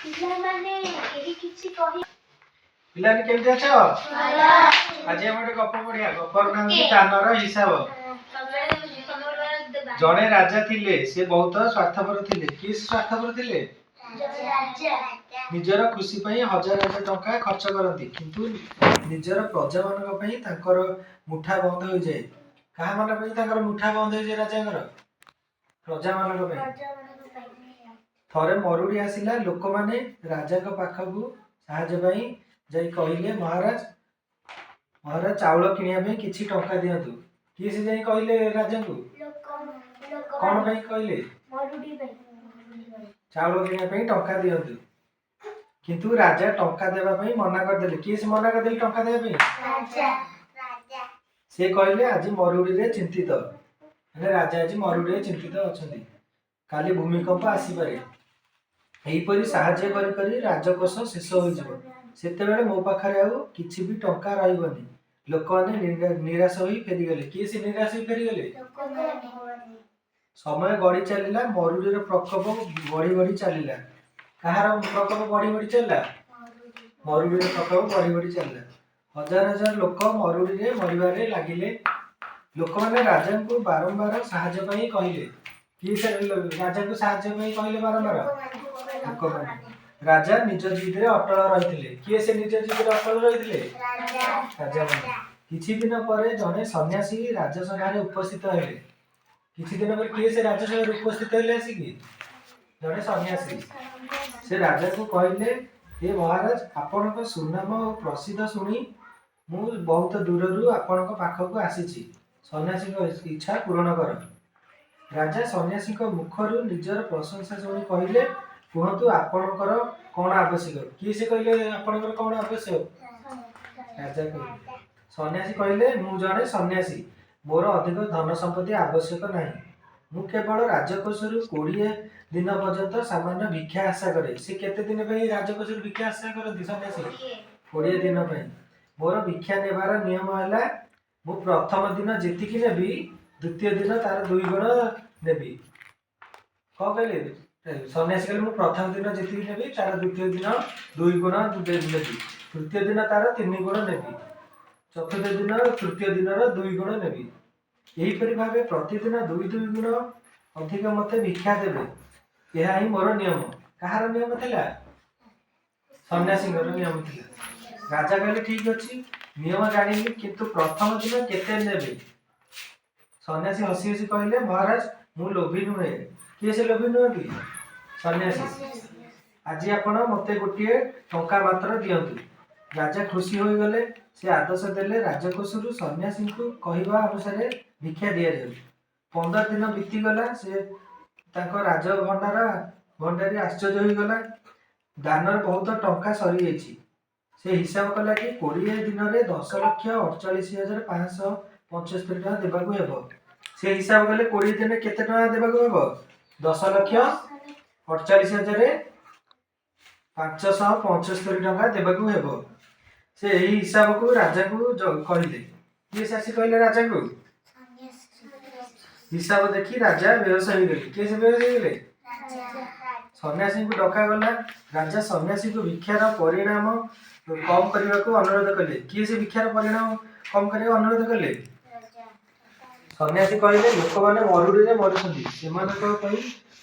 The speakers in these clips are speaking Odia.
ପିଲାମାନେ, କେହି କିଛି କହି ପିଲାମାନେ, କେମିତି ଅଛ? ଆଜି ଆମେ ଗୋଟେ ଗପ ପଢିବା। ଗପର ନାଁ ହଉଛି ଦାନର ହିସାବ। ଜଣେ ରାଜା ଥିଲେ। ସେ ବହୁତ ସ୍ୱାର୍ଥପର ଥିଲେ। କିଏ ସେ ସ୍ୱାର୍ଥପର ଥିଲେ? ନିଜର ଖୁସି ପାଇଁ ହଜାର ହଜାର ଟଙ୍କା ଖର୍ଚ୍ଚ କରନ୍ତି, କିନ୍ତୁ ନିଜର ପ୍ରଜାମାନଙ୍କ ପାଇଁ ତାଙ୍କର ମୁଠା ବନ୍ଦ ହୋଇଯାଏ। କାହା ମାନଙ୍କ ପାଇଁ ତାଙ୍କର ମୁଠା ବନ୍ଦ ହୋଇଯାଏ? ରାଜାଙ୍କର ପ୍ରଜାମାନଙ୍କ ପାଇଁ। ଥରେ ମରୁଡ଼ି ଆସିଲା। ଲୋକମାନେ ରାଜାଙ୍କ ପାଖକୁ ସାହାଯ୍ୟ ପାଇଁ ଯାଇ କହିଲେ, "ମହାରାଜ, ମହାରାଜ, ଚାଉଳ କିଣିବା ପାଇଁ କିଛି ଟଙ୍କା ଦିଅନ୍ତୁ।" କିଏ ସେ ଯାଇ କହିଲେ ରାଜାଙ୍କୁ? କଣ ପାଇଁ କହିଲେ? ଚାଉଳ କିଣିବା ପାଇଁ ଟଙ୍କା ଦିଅନ୍ତୁ। କିନ୍ତୁ ରାଜା ଟଙ୍କା ଦେବା ପାଇଁ ମନା କରିଦେଲେ। କିଏ ସେ ମନା କରିଦେଲେ ଟଙ୍କା ଦେବା ପାଇଁ? ସେ କହିଲେ, "ଆଜି ମରୁଡ଼ିରେ ଚିନ୍ତିତ।" ମାନେ ରାଜା ଆଜି ମରୁଡ଼ିରେ ଚିନ୍ତିତ ଅଛନ୍ତି, କାଲି ଭୂମିକମ୍ପ ଆସିପାରେ। ଏହିପରି ସାହାଯ୍ୟ କରି କରି ରାଜକୋଷ ଶେଷ ହୋଇଯିବ। ସେତେବେଳେ ମୋ ପାଖରେ ଆଉ କିଛି ବି ଟଙ୍କା ରହିବନି। ଲୋକମାନେ ନିରାଶ ହୋଇ ଫେରିଗଲେ। କିଏ ସେ ନିରାଶ ହୋଇ ଫେରିଗଲେ? ସମୟ ଗଡ଼ି ଚାଲିଲା। ମରୁଡ଼ିର ପ୍ରକୋପ ବଢି ବଢି ଚାଲିଲା। କାହାର ପ୍ରକୋପ ବଢି ବଢି ଚାଲିଲା? ମରୁଡ଼ିର ପ୍ରକୋପ ବଢି ବଢି ଚାଲିଲା। ହଜାର ହଜାର ଲୋକ ମରୁଡ଼ିରେ ମରିବାରେ ଲାଗିଲେ। ଲୋକମାନେ ରାଜାଙ୍କୁ ବାରମ୍ବାର ସାହାଯ୍ୟ ପାଇଁ କହିଲେ। କିଏ ସେ ରାଜାଙ୍କୁ ସାହାଯ୍ୟ ପାଇଁ କହିଲେ ବାରମ୍ବାର? ଲୋକମାନେ। ରାଜା ନିଜ ଜିଦରେ ଅଟଳ ରହିଥିଲେ। କିଏ ସେ ନିଜ ଜିଦରେ ଅଟଳ ରହିଥିଲେ? ରାଜାମାନେ। କିଛି ଦିନ ପରେ ଜଣେ ସନ୍ନ୍ୟାସୀ ରାଜସଭାରେ ଉପସ୍ଥିତ ହେଲେ। କିଛି ଦିନ ପରେ କିଏ ସେ ରାଜସଭାରେ ଉପସ୍ଥିତ ହେଲେ ଆସିକି? ଜଣେ ସନ୍ନ୍ୟାସୀ। ସେ ରାଜାକୁ କହିଲେ, "ହେ ମହାରାଜ, ଆପଣଙ୍କ ସୁନାମ ଓ ପ୍ରସିଦ୍ଧ ଶୁଣି ମୁଁ ବହୁତ ଦୂରରୁ ଆପଣଙ୍କ ପାଖକୁ ଆସିଛି। ସନ୍ନ୍ୟାସୀଙ୍କ ଇଚ୍ଛା ପୂରଣ କର।" ରାଜା ସନ୍ନ୍ୟାସୀଙ୍କ ମୁଖରୁ ନିଜର ପ୍ରଶଂସା ଶୁଣି କହିଲେ, "କୁହନ୍ତୁ, ଆପଣଙ୍କର କ'ଣ ଆବଶ୍ୟକ?" କିଏ ସେ କହିଲେ ଆପଣଙ୍କର କ'ଣ ଆବଶ୍ୟକ? ରାଜା କହିଲେ। ସନ୍ନ୍ୟାସୀ କହିଲେ, "ମୁଁ ଜଣେ ସନ୍ନ୍ୟାସୀ। ମୋର ଅଧିକ ଧନ ସମ୍ପତ୍ତି ଆବଶ୍ୟକ ନାହିଁ। ମୁଁ କେବଳ ରାଜକୋଷରୁ 20 ଦିନ ପର୍ଯ୍ୟନ୍ତ ସାମାନ୍ୟ ଭିକ୍ଷା ଆଶା କରେ।" ସେ କେତେ ଦିନ ପାଇଁ ରାଜକୋଷରୁ ଭିକ୍ଷା ଆଶା କରନ୍ତି ସନ୍ନ୍ୟାସୀ? 20 ଦିନ ପାଇଁ। "ମୋର ଭିକ୍ଷା ନେବାର ନିୟମ ହେଲା, ମୁଁ ପ୍ରଥମ ଦିନ ଯେତିକି ନେବି, ଦ୍ୱିତୀୟ ଦିନ ତାର ଦୁଇ ଗୁଣ ନେବି।" କଣ କହିଲେ ସନ୍ନ୍ୟାସୀ? କହିଲେ, "ମୁଁ ପ୍ରଥମ ଦିନ ଯେତିକି ନେବି, ତାର ଦ୍ୱିତୀୟ ଦିନ ଦୁଇ ଗୁଣ ନେବି। ତୃତୀୟ ଦିନ ତାର ତିନି ଗୁଣ ନେବି। ଚତୁର୍ଥ ଦିନ ତୃତୀୟ ଦିନର ଦୁଇ ଗୁଣ ନେବି। ଏହିପରି ଭାବେ ପ୍ରତିଦିନ ଦୁଇ ଦୁଇ ଗୁଣ ଅଧିକ ମୋତେ ଭିକ୍ଷା ଦେବେ। ଏହା ହିଁ ମୋର ନିୟମ।" କାହାର ନିୟମ ଥିଲା? ସନ୍ନ୍ୟାସୀଙ୍କର ନିୟମ ଥିଲା। ରାଜା କହିଲେ, "ଠିକ ଅଛି, ନିୟମ ଜାଣିଲି, କିନ୍ତୁ ପ୍ରଥମ ଦିନ କେତେ ନେବେ?" ସନ୍ନ୍ୟାସୀ ହସି ହସି କହିଲେ, "ମହାରାଜ, ମୁଁ ଲୋଭୀ ନୁହେଁ।" କିଏ ସେ ଲୋଭୀ ନୁହନ୍ତି? ସନ୍ନ୍ୟାସୀ। "ଆଜି ଆପଣ ମୋତେ ଗୋଟିଏ ଟଙ୍କା ମାତ୍ର ଦିଅନ୍ତୁ।" ରାଜା ଖୁସି ହୋଇଗଲେ। ସେ ଆଦେଶ ଦେଲେ, ରାଜକୋଷରୁ ସନ୍ନ୍ୟାସୀଙ୍କୁ କହିବା ଅନୁସାରେ ଭିକ୍ଷା ଦିଆଯାଉ। 15 ଦିନ ବିତିଗଲା। ସେ ତାଙ୍କ ରାଜ ଭଣ୍ଡାରୀ ଆଶ୍ଚର୍ଯ୍ୟ ହୋଇଗଲା। ଦାନରେ ବହୁତ ଟଙ୍କା ସରିଯାଇଛି। ସେ ହିସାବ କଲା କି 20 ଦିନରେ 10,48,575 ଟଙ୍କା ଦେବାକୁ ହେବ। ସେ ହିସାବ କଲେ, 20 ଦିନରେ କେତେ ଟଙ୍କା ଦେବାକୁ ହେବ? 10,48,575 ଟଙ୍କା ଦେବାକୁ ହେବ। ସେ ଏହି ହିସାବକୁ ରାଜାଙ୍କୁ କହିଲେ। କିଏ ସେ ଆସି କହିଲେ ରାଜାଙ୍କୁ? ହିସାବ ଦେଖି ରାଜା ବେହୋସ ହେଇଗଲେ। କିଏ ସେ ବେହୋସ ହେଇଗଲେ? ସନ୍ନ୍ୟାସୀଙ୍କୁ ଡକାଗଲା। ରାଜା ସନ୍ନ୍ୟାସୀଙ୍କୁ ଭିକ୍ଷାର ପରିମାଣ କମ କରିବାକୁ ଅନୁରୋଧ କଲେ। କିଏ ସେ ଭିକ୍ଷାର ପରିମାଣ କମ କରିବାକୁ ଅନୁରୋଧ କଲେ? ସନ୍ନ୍ୟାସୀ କହିଲେ, "ଲୋକମାନେ ମରୁଡ଼ିରେ ମରୁଛନ୍ତି। ସେମାନଙ୍କ ପାଇଁ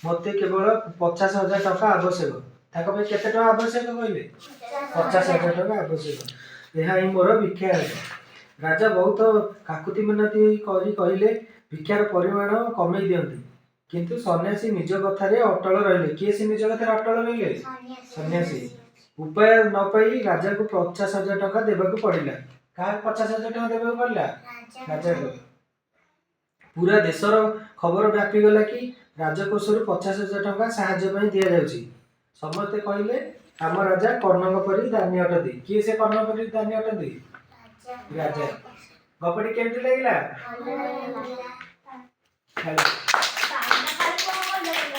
ମୋତେ କେବଳ 50,000 ଟଙ୍କା ଆବଶ୍ୟକ।" ତାଙ୍କ ପାଇଁ କେତେ ଟଙ୍କା ଆବଶ୍ୟକ କହିଲେ? 50,000 ଟଙ୍କା ଆବଶ୍ୟକ। ଏହା ହିଁ ମୋର ଭିକ୍ଷା ହେବ। ରାଜା ବହୁତ କାକୁତି ମିନତି କରି କହିଲେ, ଭିକ୍ଷାର ପରିମାଣ କମେଇ ଦିଅନ୍ତୁ। କିନ୍ତୁ ସନ୍ନ୍ୟାସୀ ନିଜ କଥାରେ ଅଟଳ ରହିଲେ। କିଏ ସେ ନିଜ କଥାରେ ଅଟଳ ରହିଲେ? ସନ୍ନ୍ୟାସୀ। ଉପାୟ ନ ପାଇ ରାଜାକୁ 50,000 ଟଙ୍କା ଦେବାକୁ ପଡ଼ିଲା। କାହାକୁ 50,000 ଟଙ୍କା ଦେବାକୁ ପଡ଼ିଲା? ରାଜାକୁ। ପୁରା ଦେଶର ଖବର ବ୍ୟାପିଗଲା କି ରାଜକୋଷରୁ 50,000 ଟଙ୍କା ସାହାଯ୍ୟ ପାଇଁ ଦିଆଯାଉଛି। ସମସ୍ତେ କହିଲେ, "ଆମ ରାଜା କର୍ଣ୍ଣଙ୍କ ପରି ଦାନୀ ଅଟନ୍ତି।" କିଏ ସେ କର୍ଣ୍ଣଙ୍କ ପରି ଦାନୀ ଅଟନ୍ତି? ରାଜା। ଗପଟି କେମିତି ଲାଗିଲା? ଚାଲ।